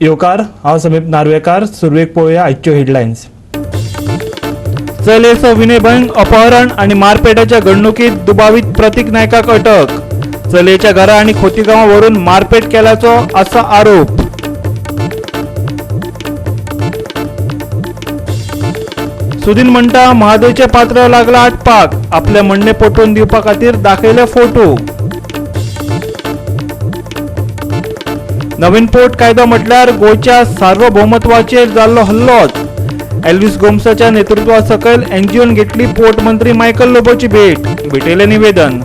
येवकार, हांव समीप नार्वेकार. सुरवेक पळोवया आयच्यो हेडलायन्स. चलयेचो विनयभंग, अपहरण आनी मारपेटाच्या घडणुकीत दुबावीत प्रतीक नायकाक अटक. चलयेच्या घरा आनी खोतीगांवा व्हरून मारपेट केल्याचो आसा आरोप. सुदीन म्हणटा, महादेवचे पात्र लागला आटपाक. आपले म्हणणे पटोवन दिवपा खातीर दाखयले फोटो. नवीन पोर्ट कायदो म्हटल्यार गोंयच्या सार्वभौमत्वाचेर जाल्लो हल्लोच. एल्विस गोम्साच्या नेतृत्वा सकयल एनजीओन घेतली पोर्ट मंत्री मायकल लोबोची भेट, भेटयलें निवेदन.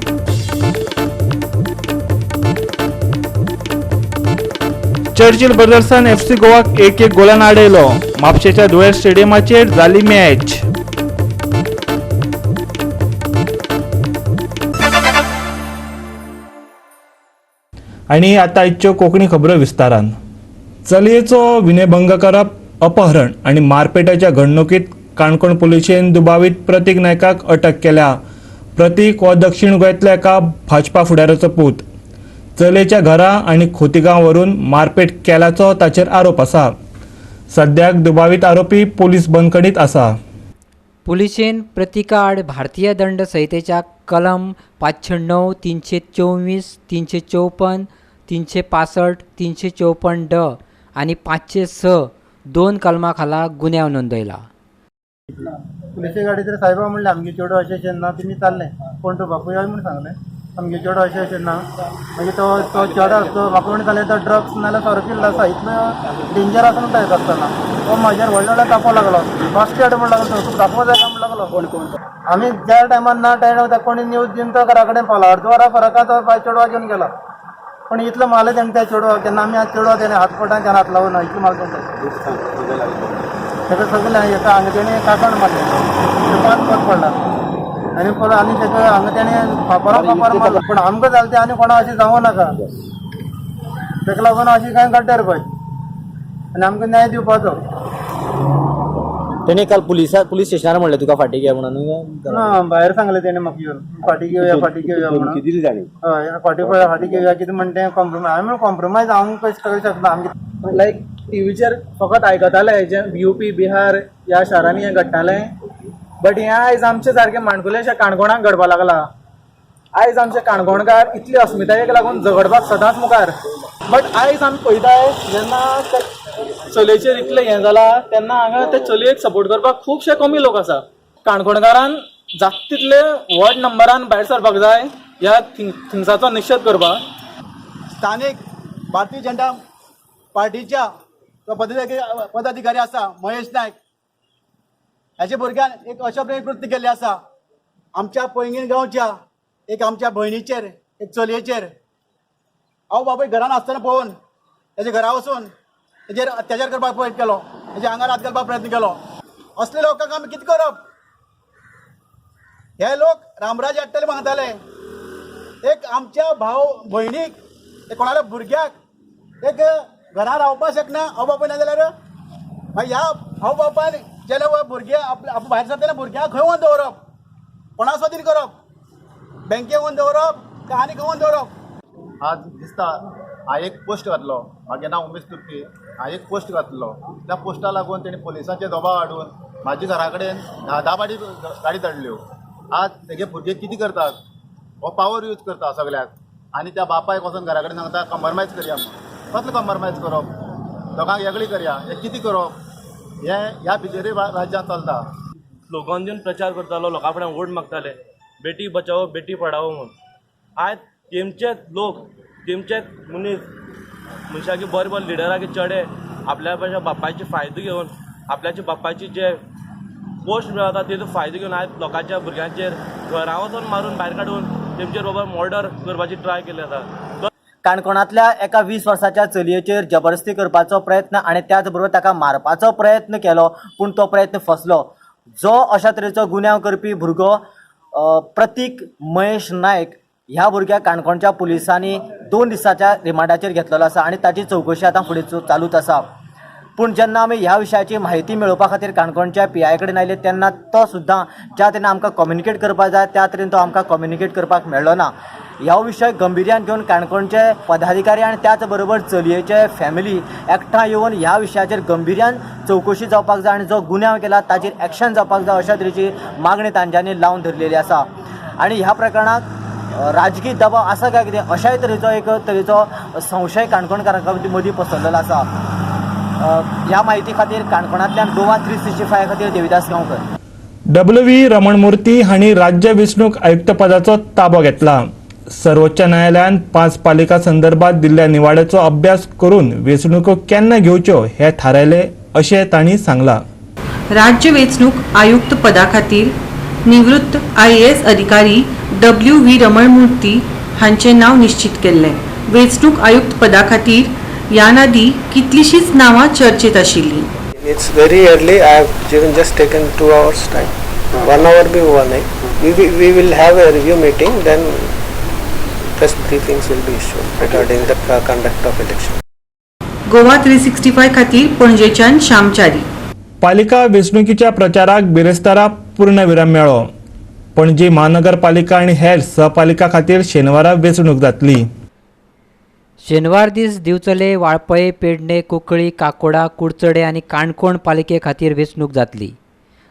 चर्चिल ब्रदर्सान एफसी गोवाक 1-1 गोलान आडयलो. म्हापशेच्या धुळेर स्टेडियमाचेर जाली मॅच. आणि आता आयच्यो कोंकणी खबरो विस्तारान. चलयेचो विनयभंग करप, अपहरण आनी मारपेटाच्या घडणुकीत काणकोण पुलिशेन दुबावीत प्रतीक नायकाक अटक केल्या. प्रतीक हो दक्षिण गोंयांतल्या एका भाजपा फुडाऱ्याचो पूत. चलयेच्या घरा आनी खोतीगांव व्हरून मारपेट केल्याचो ताचेर आरोप आसा. सद्याक दुबावीत आरोपी पोलीस बंदखणीत आसा. पुलिशेन प्रतिका आड भारतीय दंड संहितेच्या कलम 509, 324, 354, 365, 354 ड आनी 506 दोन कलमा खाला गुन्यांव नोंदयला. पुलिसे गाडी तर साहेबा म्हणलें, आमगे चेडो अशें अशें ना, तुमी चालले कोण तो बापूय हय म्हूण सांगलें, आमगे चेडो अशें अशें ना. मागीर तो तो चेडो आसतो म्हाका म्हणून सांगलें, तो ड्रग्स नाल्यार सोरो पिल्लो आसा, इतलो डेंजर आसा म्हणटा येता आसतना तो म्हाजेर व्हडलो व्हडलो तापो लागलो. फर्स्ट एड म्हण लागलो, तुका दाखोवं जाय काय म्हण लागलो. कोण कोण आमी ज्या टायमार ना त्या टायमार कोणी न्यूज दिवन तो घरा कडेन पावला. अर्द वरां फरकान तो बाय चेडवा घेवन गेलो. पण इतलो मारलें तेणें त्या चेडवाक, केन्ना आमी आज चेडवा तेणें हात पडटा, केन्ना हात लावूं ना, इतलें मारलें तेणें ताका. सगळें हेका हांगा तेणें कांकण मारलें, ते पांच पद पडला आनी परत आनी ताका हांगा तेणें फापरा फापर मारला. पूण आमकां जालें तें आनी कोणा अशें जावं नाका, ताका लागून अशें कांय घडटा रे पळय आनी आमकां न्याय दिवपाचो. तेणे काल पुलिसा पुलीस स्टेशनार म्हणलें तुका फाटीं घे म्हणून? ना, भायर सांगलें तेणें म्हाका येवन, फाटीं घेवया, फाटीं घेवया म्हणून. दिली ताणी? हय, फाटीं पळय, फाटीं घेवया. कितें म्हणटा तें कॉम्प्रोमायज. हांवें म्हणलें, कॉम्प्रोमायज हांव कशें करूंक शकना आमगे. लायक टीव्हीचेर फकत आयकताले जे युपी, बिहार ह्या शारांनी हें घडटालें, बट हें आयज आमचे सारकें माणकुलेशा काणकोणाक घडपा लागला. आयज आमचे काणकोणकार इतले अस्मितायेक लागून झगडपाक सदांच मुखार, बट आयज आमी पळयताय जेन्ना ते चलयेचेर इतलें हें जालां तेन्ना हांगा ते चलयेक सपोर्ट करपाक खुबशे कमी लोक आसा. काणकोणकारान जाता तितले व्हड नंबरान भायर सरपाक जाय ह्या थिंग्साचो निशेध करपाक. स्थानिक भारतीय जनता पार्टीच्या जो पदाधिकारी आसा महेश नायक, ह्याच्या भुरग्यान एक अशा तरेन कृत्य केल्लें आसा आमच्या पैंगीण गांवच्या एक आमच्या भयणीचेर, एक चलयेचेर. हांव बापूय घरान आसतना पळोवन तेच्या घरा वचून तेजेर अत्याचार करपाक प्रयत्न केलो, तेच्या आंगार हात घालपाक प्रयत्न केलो. असले लोकांक आमी कितें करप? हे लोक रामराज हाडटले मागताले. एक आमच्या भाव भयणीक, एक कोणाल्या भुरग्याक एक घरा रावपाक शकना हांव बापूय ना जाल्यार मागीर ह्या हांव बापायन जेन्ना भुरगे आपले आपूण भायर सरता तेन्ना भुरग्यांक खंय वचून दवरप? कोणा स्वादीन करप? बँके वचून दवरप काय आनी खंय वचून दवरप? आज दिसता हांवें एक पोस्ट घातलो, म्हागे नांव उमेश तुपके. हांवें एक पोस्ट घातलो, त्या पोस्टा लागून तेणी पोलिसांचे दबाव हाडून म्हाज्या घरा कडेन धा धा पाटी गाडी धाडल्यो. आज तेगे भुरगे कितें करतात? हो पावर यूज करता सगळ्याक आनी त्या बापायक वचोन घरा कडेन सांगता कॉम्प्रोमायज करया म्हूण. कसलें कॉम्प्रोमायज करप? दोगांक वेगळी करया. हें कितें करप? हें ह्या बीजेपी राज्यांत चलता. स्लोगन दिवन प्रचार करतालो, लोकां फुड्यान वोट मागताले, बेटी बचाओ बेटी पढाओ म्हूण. आयज तेमचेच लोक, तेमचेच मनीस मनशाचे बरे बरे लिडराचे चेडे आपल्या paशा बापायचे फायदो घेवन, आपल्याच्या बापायचे जे पोस्ट मेळता तेजो फायदो घेवन आयज लोकांच्या भुरग्यांचेर घरा वचून मारून भायर काडून तेमचेर बाबा मर्डर करपाची ट्राय केली आसा. काणकोणांतल्या एका 20 वर्साच्या चलयेचेर जबरदस्ती करपाचो प्रयत्न आनी त्याच बरोबर ताका मारपाचो प्रयत्न केलो, पूण तो प्रयत्न फसलो. जो अशा तरेचो गुन्यांव करपी भुरगो प्रतीक महेश नायक, ह्या भुरग्याक काणकोणच्या पुलिसांनी 2 दिसाच्या रिमांडाचेर घेतलेलो आसा आनी ताची चवकशी आतां फुडें चालूच आसा. पूण जेन्ना आमी ह्या विशयाची म्हायती मेळोवपा खातीर काणकोणच्या पी I कडेन आयले तेन्ना तो सुद्दां ज्या तरेन आमकां कम्युनिकेट करपाक जाय त्या तरेन तो आमकां कम्युनिकेट करपाक मेळ्ळो ना. ह्या विशय गंभीर्यान घेवन काणकोणचे पदाधिकारी आनी त्याच बरोबर चलयेचे फॅमिली एकठांय येवन ह्या विशयाचेर गंभीर्यान चवकशी जावपाक जाय आनी जो गुन्यांव केला ताचेर एक्शन जावपाक जाय अशा तरेची मागणी तांच्यांनी लावन धरलेली आसा. आनी ह्या प्रकरणाक राजकीय दबाव आसा काय कितें अशाय तरेचो एक तरेचो संशय काणकोणकारां मदीं पसरलेलो आसा. ह्या म्हायती खातीर काणकोणांतल्यान गोवा 365 खातीर देविदास गांवकर. डब्ल्यू.व्ही. रमणमूर्ती हांणी राज्य वेंचणूक आयुक्तपदाचो ताबो घेतला. सर्वोच्च न्यायालयान 5 पालिका संदर्भात दिल्ल्या निवाड्याचो अभ्यास करून वेंचणुको केन्ना घेवच्यो हे थारायले अशें तांणी सांगलां. राज्य वेंचणूक आयुक्त पदा खातीर निवृत्त IAS अधिकारी डब्ल्यू.व्ही. रमणमूर्ती हांचें नांव निश्चित केल्लें. वेंचणूक आयुक्त पदा खातीर ह्यान आदीं कितलींशींच नांवां चर्चेत आशिल्लीं. It's very early. I have given just taken 2 hours time. 1 hour bhi hua nahi. We will have a review meeting, then press briefings will be issued regarding the conduct of election. Goa 365 खातीर पणजेच्यान श्यामचारी. पालिका वेंचणुकीच्या प्रचाराक बिरेस्तारा पूर्णविराम मेळ्ळो. पणजी महानगरपालिका आनी हेर सहपालिका खातीर शेनवारा वेंचणूक जातली. शेनवार दीस दिवचले, वाळपय, पेडणे, कुंकळी, काकोडा, कुडचडे आनी काणकोण पालिके खातीर वेंचणूक जातली.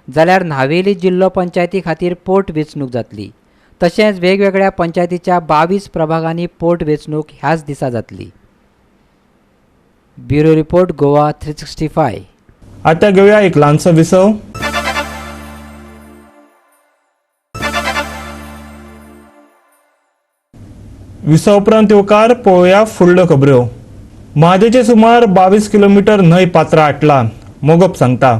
जाल्यार न्हावेली जिल्लो पंचायती खातीर पोट वेंचणूक जातली. तशेंच वेगवेगळ्या पंचायतीच्या 22 प्रभागांनी पोट वेंचणूक ह्याच दिसा जातली. Bureau report, Goa 365. आतां घेवया एक ल्हानसो विसव. विसव उपरांत येवकार पळोवया फुडल्यो खबऱ्यो. म्हादेचे सुमार 22 किलोमिटर न्हंय पात्रां आटला मोगप सांगता.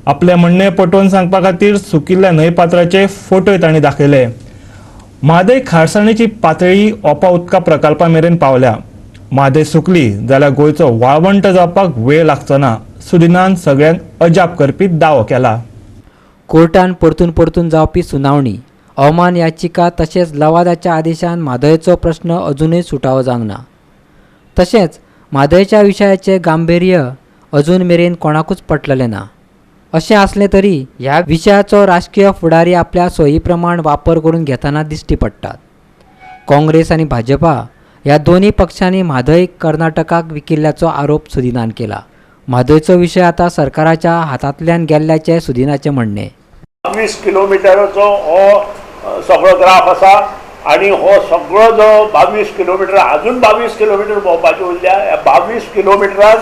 आपलें म्हणणें पटोवन सांगपा खातीर सुकिल्ल्या न्हंय पात्राचे फोटोय तांणी दाखयले. म्हादय खारसाणीची पातळी ओपा उदका प्रकल्पा मेरेन पावल्या. म्हादय सुकली जाल्यार गोंयचो वाळवंट जावपाक वेळ लागचो ना, सुदिनान सगळ्यांक अजाप करपी दावो केला. कोर्टान परतून परतून जावपी सुनावणी, अवमान याचिका तशेंच लवादाच्या आदेशान म्हादयचो प्रश्न अजुनूय सुटावो जावंक ना. तशेंच म्हादयच्या विशयाचें गांभिर्य अजून मेरेन कोणाकूच पटलेलें ना. अशें आसलें तरी ह्या विशयाचो राजकीय फुडारी आपल्या सोयी प्रमाण वापर करून घेतना दिश्टी पडटात. काँग्रेस आनी भाजपा ह्या दोनूय पक्षांनी म्हादय कर्नाटकाक विकिल्ल्याचो आरोप सुदिनान केला. म्हादयचो विशय आतां सरकाराच्या हातांतल्यान गेल्ल्याचें सुदिनाचें म्हणणें. 22 किलोमिटराचो हो सगळो ग्राफ आसा आनी हो सगळो जो 22 किलोमिटर, अजून 22 किलोमिटर भोंवपाचे उरल्या. ह्या 22 किलोमिटरान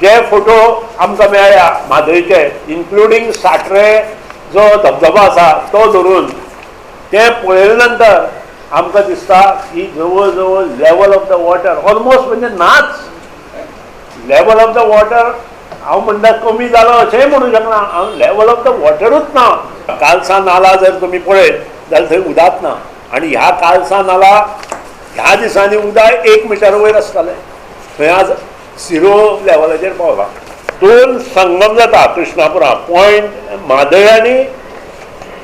जे फोटो आमकां मेळ्ळ्या म्हादयचे, इन्क्लुडींग साट्रे जो धबधबो आसा तो धरून, ते पळयले नंतर आमकां दिसता की जवळ जवळ level of the water almost म्हणजे नाच. लेवल ऑफ the water हांव म्हणटा कमी जालो अशेंय म्हणूं शकना हांव. लेवल ऑफ the वॉटरूच ना. कालसा नाला जर तुमी पळयत जाल्यार थंय उदक ना आनी ह्या कालसा नाला ह्या दिसांनी उदक 1 मिटर वयर आसतालें, थंय आज 0 लेवलाचेर पावला. 2 संगम जाता कृष्णापुरा पॉयंट, म्हादय आनी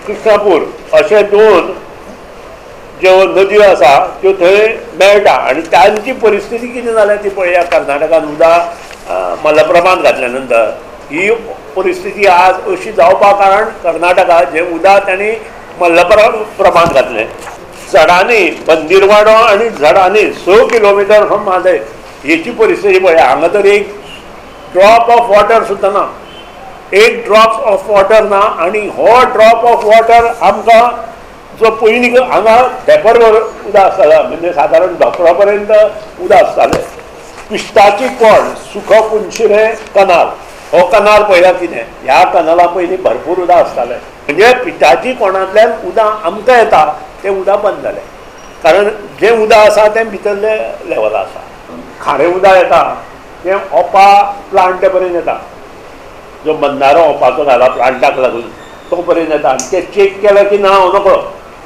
कृष्णापूर अशे 2 ज्यो नदयो आसा त्यो थंय मेळटा आनी तांची परिस्थिती कितें जाल्या ती पळया. कर्नाटकान उदक मलप्रभान घातल्या नंतर ही परिस्थिती आज अशी जावपा कारण कर्नाटका जें उदक तांणी मल्लप्रभान घातलें. झडांनी बंदीरवाडो आनी झडांनी 6 किलोमिटर फ्रॉम म्हादय हेची परिस्थिती पळया. हांगा तर एक ड्रॉप ऑफ वॉटर सुद्दां ना, एक ड्रॉप ऑफ वॉटर ना. आनी हो ड्रॉप ऑफ वॉटर आमकां जो पयलीं हांगा धेंपर उदक आसतालें, म्हणजे सादारण धोपरा पर्यंत उदक आसतालें. पिश्टाची कोण सुखो पुनशिरे कनाल, हो कनाल पळयला कितें, ह्या कनाला पयलीं भरपूर उदक आसतालें. म्हणजे पिठाची कोणांतल्यान उदक आमकां येता तें उदक बंद जालें, कारण जें उदक आसा तें भितरले लेवला आसा. खारें उदक येता तें ओपा प्लांट पर्यंत येता, जो बंदारो ओपाचो घाला प्लांटाक लागून तो पर्यंत येता आनी तें चॅक केलें की ना हांव नकळो.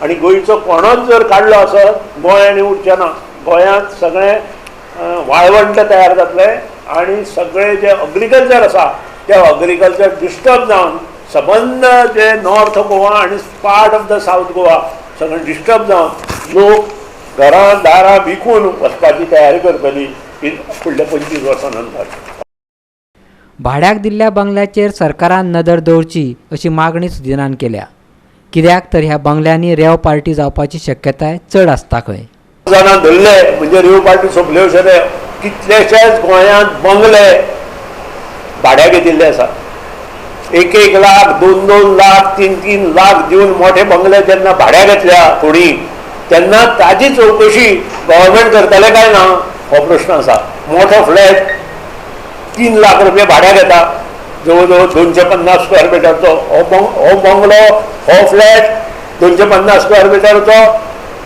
आनी गोंयचो कोणूच जर काडलो आसत गोंय आनी उरचें ना. गोंयांत सगळें वाळवंट तयार जातलें आनी सगळें जें अग्रिकल्चर आसा तें अग्रिकल्चर डिस्टर्ब जावन सबंद जे नॉर्थ गोवा आनी part of the south Goa सगळें डिस्टर्ब जावन लोक घरां दारां विकून वचपाची तयारी करतली फुडल्या 25 वर्सां नंतर. भाड्याक दिल्ल्या बंगल्याचेर सरकारान नदर दवरची अशी मागणी सुदिनान केल्या. कित्याक तर ह्या बंगल्यांनी रेव पार्टी जावपाची शक्यताय चड आसता खंय. जाणां धरले म्हणजे रेव पार्टी सोंपल्यो अशें कितलेशेच गोंयांत बंगले भाड्याक घेतिल्ले आसा. 1-1 लाख, 2-2 लाख, 3-3 लाख दिवन मोठे बंगले जेन्ना भाड्याक घेतल्या कोणी तेन्ना ताजी चवकशी गव्हर्मेंट करतले काय ना हो प्रश्न आसा. मोठो फ्लॅट 3 लाख रुपये भाड्याक घेता, जवळ जवळ 250 स्क्वेअर मिटरचो हो बंगलो, हो फ्लॅट 250 स्क्वेअर मिटरचो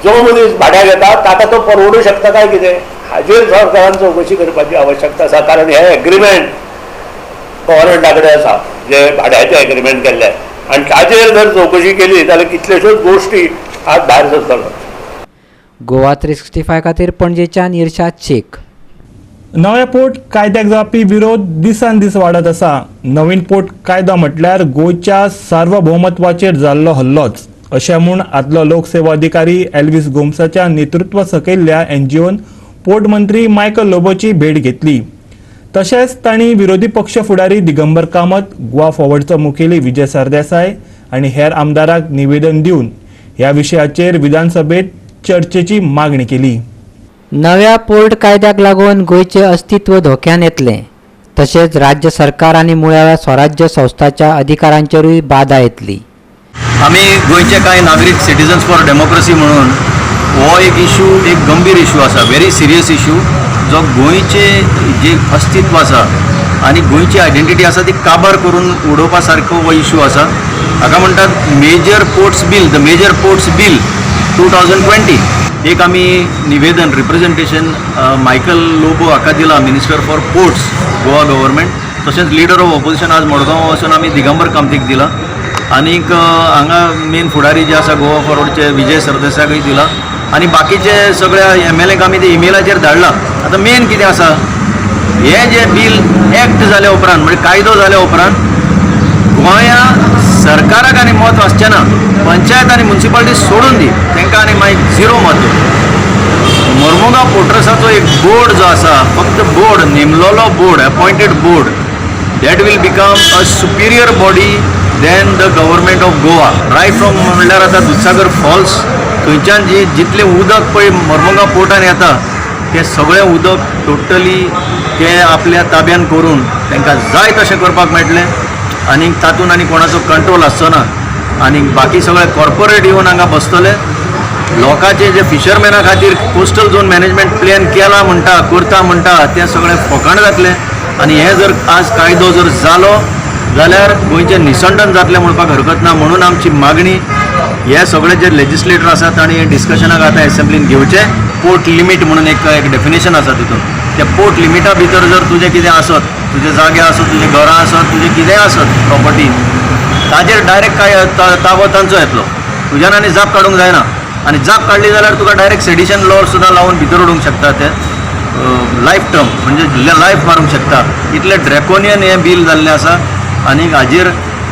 जो मनीस भाड्याक घेता ताका तो परवडूं शकता काय कितें, हाजेर सरकारान चवकशी करपाची आवश्यकता आसा. कारण हे एग्रीमेंट गव्हर्मेंटा कडेन आसा, जे भाड्याचे एग्रीमेंट केल्ले आनी ताजेर जर चवकशी केली जाल्यार कितल्योश्योच गोश्टी आज भायर सरतलो. गोवा 365 खातीर पणजेच्यान इर्शाद शेख. नव्या पोर्ट कायद्याक जावपी विरोध दिसान दीस वाडत आसा. नवीन पोर्ट कायदो म्हटल्यार गोंयच्या सार्वभौमत्वाचेर जाल्लो हल्लोच अशें म्हूण आदलो लोकसेवा अधिकारी एल्विस गोम्साच्या नेतृत्वा सकयल्ल्या एनजीओन पोर्ट मंत्री मायकल लोबोची भेट घेतली. तशेंच तांणी विरोधी पक्ष फुडारी दिगंबर कामत, गोवा फॉरवर्डचो मुखेली विजय सरदेसाय आनी हेर आमदारांक निवेदन दिवन ह्या विशयाचेर विधानसभेत चर्चेची मागणी केली. नव्या पोर्ट कायद्याक लागून गोंयचें अस्तित्व धोक्यान येतलें, तशेंच राज्य सरकार आनी मुळाव्या स्वराज्य संस्थांच्या अधिकारांचेरूय बादा येतली. आमी गोंयचे कांय नागरीक सिटीजन्स फॉर डेमोक्रेसी म्हणून हो एक इशू, एक गंभीर इशू आसा, व्हेरी सिरियस इशू, जो गोंयचे जे अस्तित्व आसा आनी गोंयची आयडेंटिटी आसा ती काबार करून उडोवपा सारको हो इशू आसा. हाका म्हणटात major ports bill, the major ports bill 2020. एक आमी निवेदन रिप्रेजेंटेशन मायकल लोबो हाका दिला, minister for ports Goa government, तशेंच लिडर ऑफ ऑपोजिशन आज मडगांव वचून आमी दिगंबर कामतीक दिला आनीक हांगा मेन फुडारी जे आसा गोवा फॉरवर्डचे विजय सरदेसायकूय दिला आनी बाकीचे सगळ्या एम एल एक आमी ते इमेलाचेर धाडला. आतां मेन कितें आसा, हे जे बील एक्ट जाल्या उपरांत म्हणजे कायदो जाल्या उपरांत गोंया सरकाराक आनी म्हत्व आसचें ना, पंचायत आनी मुन्सिपालिटी सोडून दी, तांकां आनी मागीर झिरो म्हत्व. मोर्मुगांव पोर्ट्रसाचो एक बोर्ड जो आसा, फक्त board नेमलोलो board, appointed board, that will become a superior body than the government of Goa. Right from म्हणल्यार आतां दुदसागर फॉल्स थंयच्यान जी जितलें उदक पळय मोर्मुगांव पोर्टान येता तें सगळें उदक टोटली ते आपल्या ताब्यान करून तांकां जाय तशें करपाक मेळटलें आनी तातूंत आनी कोणाचो कंट्रोल आसचो ना आनी बाकी सगळे कॉर्पोरेट येवन हांगा बसतले. लोकांचे जे फिशरमॅना खातीर कोस्टल झोन मॅनेजमेंट प्लॅन केला म्हणटा, करता म्हणटा, तें सगळें फकाण जातलें आनी हें जर आज कायदो जर जालो जाल्यार गोंयचें निसंडन जातलें म्हणपाक हरकत ना. म्हणून आमची मागणी हे सगळे जे लेजिस्लेटर आसा तांणी डिस्कशनाक आतां एसेंब्लीन घेवचें. पोर्ट लिमीट म्हणून एक एक डेफिनेशन आसा तितून, त्या पोर्ट लिमिटा भितर जर तुजें कितें आसत, तुजे जागे आसत, तुजें घरां आसत, तुजें कितेंय आसत प्रॉपर्टी, ताजेर डायरेक्ट काय ताबो तांचो येतलो, तुज्यान आनी जाप काडूंक जायना आनी जाप काडली जाल्यार तुका डायरेक्ट सेडिशन लॉ सुद्दां लावन भितर उडोवंक शकता, ते लायफ टर्म म्हणजे लायफ मारूंक शकता. इतलें ड्रॅकोनियन हें बील जाल्लें आसा आनी हाजेर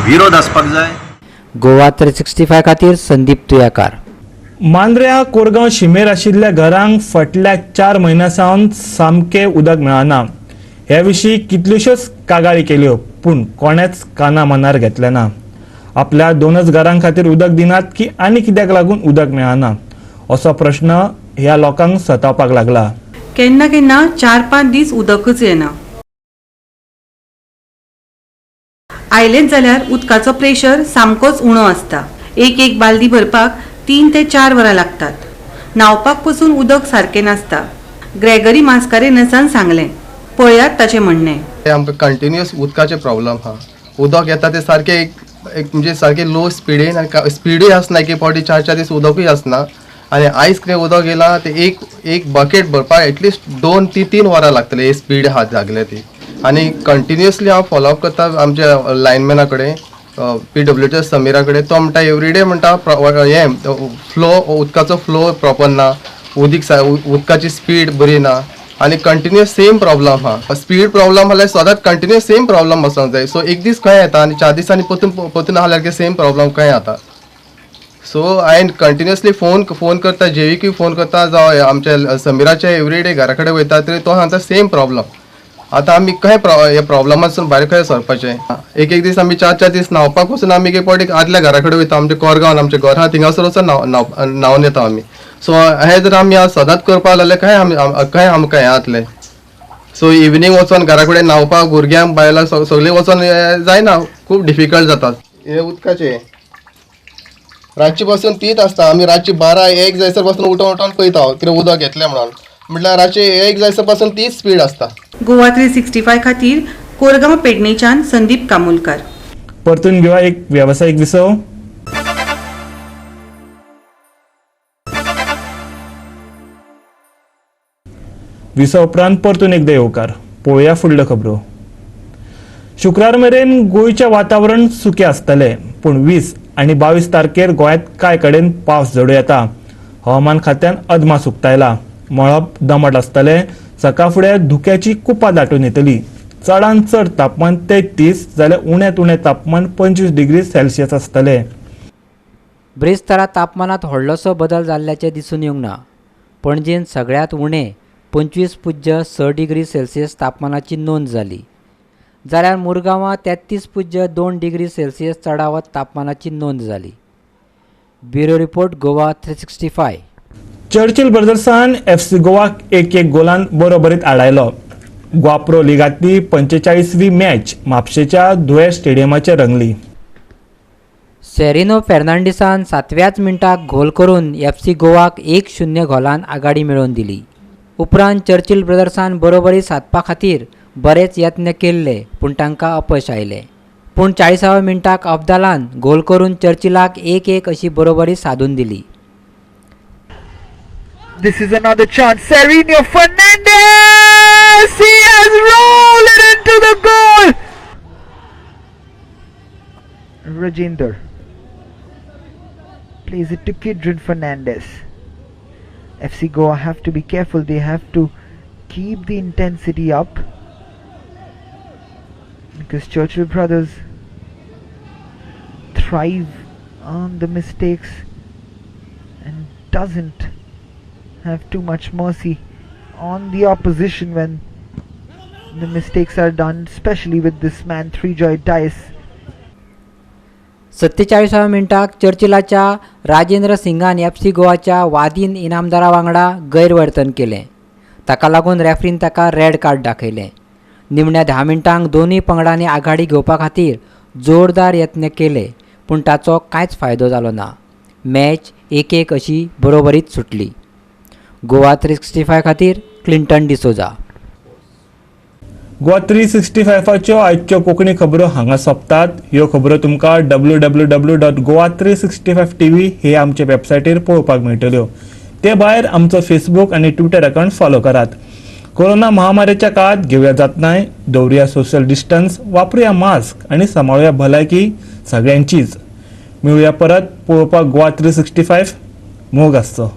विरोध आसपाक जाय. गोवा 365 खातीर संदीप तुयाकार. मांद्र्या कोरगांव शिमेर आशिल्ल्या घरांक फाटल्या 4 म्हयन्यां सावन सामकें उदक मेळना. हे विशीं कितल्योश्योच कागाळी केल्यो पूण कोणेच काना मनार घेतलें ना. आपल्या 2च घरां खातीर उदक दिनात की आनी कित्याक लागून उदक मेळना असो प्रश्न ह्या लोकांक सतावपाक लागला. केन्ना केन्ना 4-5 दीस उदकच येना, आयलेंच जाल्यार उदकाचो प्रेशर सामकोच उणो आसता. एक एक बालदी भरपाक 3 ते 4 वरां लागतात. न्हावपाक पसून उदक सारकें नासता. ग्रेगरी मास्कारेनसान सांगलें, पळयात ताचें म्हणणें. आमकां कंटिन्युअस उदकाचें प्रॉब्लम आहा. उदक येता तें सारकें एक एक म्हणजे सारकें लो स्पिडीन आनी स्पिडूय आसना, एक फावटी 4-4 दीस उदकूय आसना आनी आयज कितें उदक येयलां तें एक एक बकेट भरपाक एटलिस्ट 2 ते 3 वरां लागतलीं, हे स्पीड आहा जागले ती. आनी कंटिन्युअसली हांव फॉलोअप करता आमच्या लायनमॅना कडेन, पीडब्ल्यूच्या समीरा कडेन, तो म्हणटा एवरीडे म्हणटा हें फ्लो, उदकाचो फ्लो प्रॉपर ना, उदीक उदकाची स्पीड बरी ना आनी कंटिन्युअस सेम प्रॉब्लम आहा. स्पीड प्रॉब्लम जाल्यार सदांच कंटिन्युअस सेम प्रॉब्लम आसूंक जाय. सो एक दीस खंय येता आनी 4 दिसांनी परतून परतून आहा जाल्यार सेम प्रॉब्लम खंय जाता. सो हांवें कंटिन्युअसली फोन करता, जेवीकूय फोन करता, जावं आमच्या समीराच्या एवरीडे घरा कडेन वयता तरी तो सांगता सेम प्रॉब्लम. आतां आमी खंय ह्या प्रॉब्लमासून भायर खंय सरपाचें? एक एक दीस आमी 4-4 दीस न्हांवपाक वचून आमी एक फावटी आदल्या घरा कडेन वयता, आमच्या कोरगांवान आमचें घर आहा थिंगासर वचून न्हांवन येता आमी. सो हें जर आमी आज सदांच करपाक लागले खंय आमी खंय आमकां हें जातलें? सो इवनींग वचोन घरा कडेन न्हांवपाक भुरग्यांक बायलां सगळीं वचोन जायना, खूब डिफिकल्ट जाता. हें उदकाचें रातची पासून तीच आसता. आमी रातची 12-1 जायसर पासून उठोन उठोन पळयता कितें उदक येतलें म्हणून, म्हटल्यार रातचे 1 जायसर पासून तीच स्पीड आसता. गोवा 365 खातीर कोरगांव पेडणेच्यान संदीप कामुलकार. परतून घेवया एक वेवसायीक विसव. विसव उपरांत परतून एकदा येवकार. पळोवया फुडल्यो खबरो. शुक्रार मेरेन गोंयचें वातावरण सुकें आसतलें, पूण 20 आनी 22 तारखेर गोंयांत कांय कडेन पावस झडूं येता. हवामान खात्यान अदमास उक्तायला. मळब दमट आसतलें. सकाळ फुडें धुक्याची कुपां दाटून येतली. चडांत चड तापमान 33 जाल्यार उण्यांत उणें तापमान 25 डिग्री सेल्सियस आसतलें. ब्रेस्तारा तापमानांत व्हडलोसो बदल जाल्ल्याचें दिसून येवंक ना. पणजेंत सगळ्यांत उणें 25.6 डिग्री सेल्सियस तापमानाची नोंद जाली, जाल्यार मुरगांवां 33.2 डिग्री सेल्सियस चडावत तापमानाची नोंद जाली. Bureau report, Goa 365. Churchill ब्रदर्सान FC गोवाक 1-1 गोलान बरोबरीत आडायलो. गोवा प्रो लिगांतली 45वी मॅच म्हापशेच्या दुयेर स्टेडियमाचेर रंगली. सेरिनो फेर्नांडीसान 7व्याच मिनटाक गोल करून एफसी गोवाक 1-0 गोलान आघाडी मेळोवन दिली. उपरांत चर्चिल ब्रदर्सान बरोबरी सादपा खातीर बरेच यत्न केल्ले, पूण तांकां अपयश आयलें. पूण 40व्या मिनटाक अब्दालान गोल करून चर्चिलाक 1-1 अशी बरोबरी सादून दिली. This is another chance. Sereno Fernandez! He has rolled it into the goal! Rajinder plays it to Kidrin Fernandez. FC Goa have to be careful. They have to keep the intensity up because Churchill Brothers thrive on the mistakes and doesn't have too much mercy on the opposition when the mistakes are done, especially with this man Trijoy Dice. 47व्या मिनटाक चर्चिलाच्या राजेंद्र सिंगान FC गोवाच्या वादीन इनामदारा वांगडा गैरवर्तन केलें. ताका लागून रेफ्रीन ताका रेड कार्ड दाखयलें. निमण्या 10 मिनटांक दोनूय पंगडांनी आघाडी घेवपा खातीर जोरदार यत्न केले, पूण ताचो कांयच फायदो जालो ना. मॅच 1-1 अशी बरोबरीत सुटली. गोवा 365 खातीर क्लिंटन डिसोजा. गोवा 365च्यो आयच्यो कोंकणी खबरो हांगा सोंपतात. ह्यो खबरो तुमकां www.goa365tv हे आमचे वेबसायटीर पळोवपाक मेळटल्यो. ते भायर आमचो फेसबूक आनी ट्विटर अकावंट फॉलो करात. कोरोना महामारीच्या काळात घेवया जातनाय, दवरुया सोशल डिस्टन्स, वापरुया मास्क आनी सांबाळुया भलायकी सगळ्यांचीच. मेळुया परत पळोवपाक गोवा 365. मोग आसचो.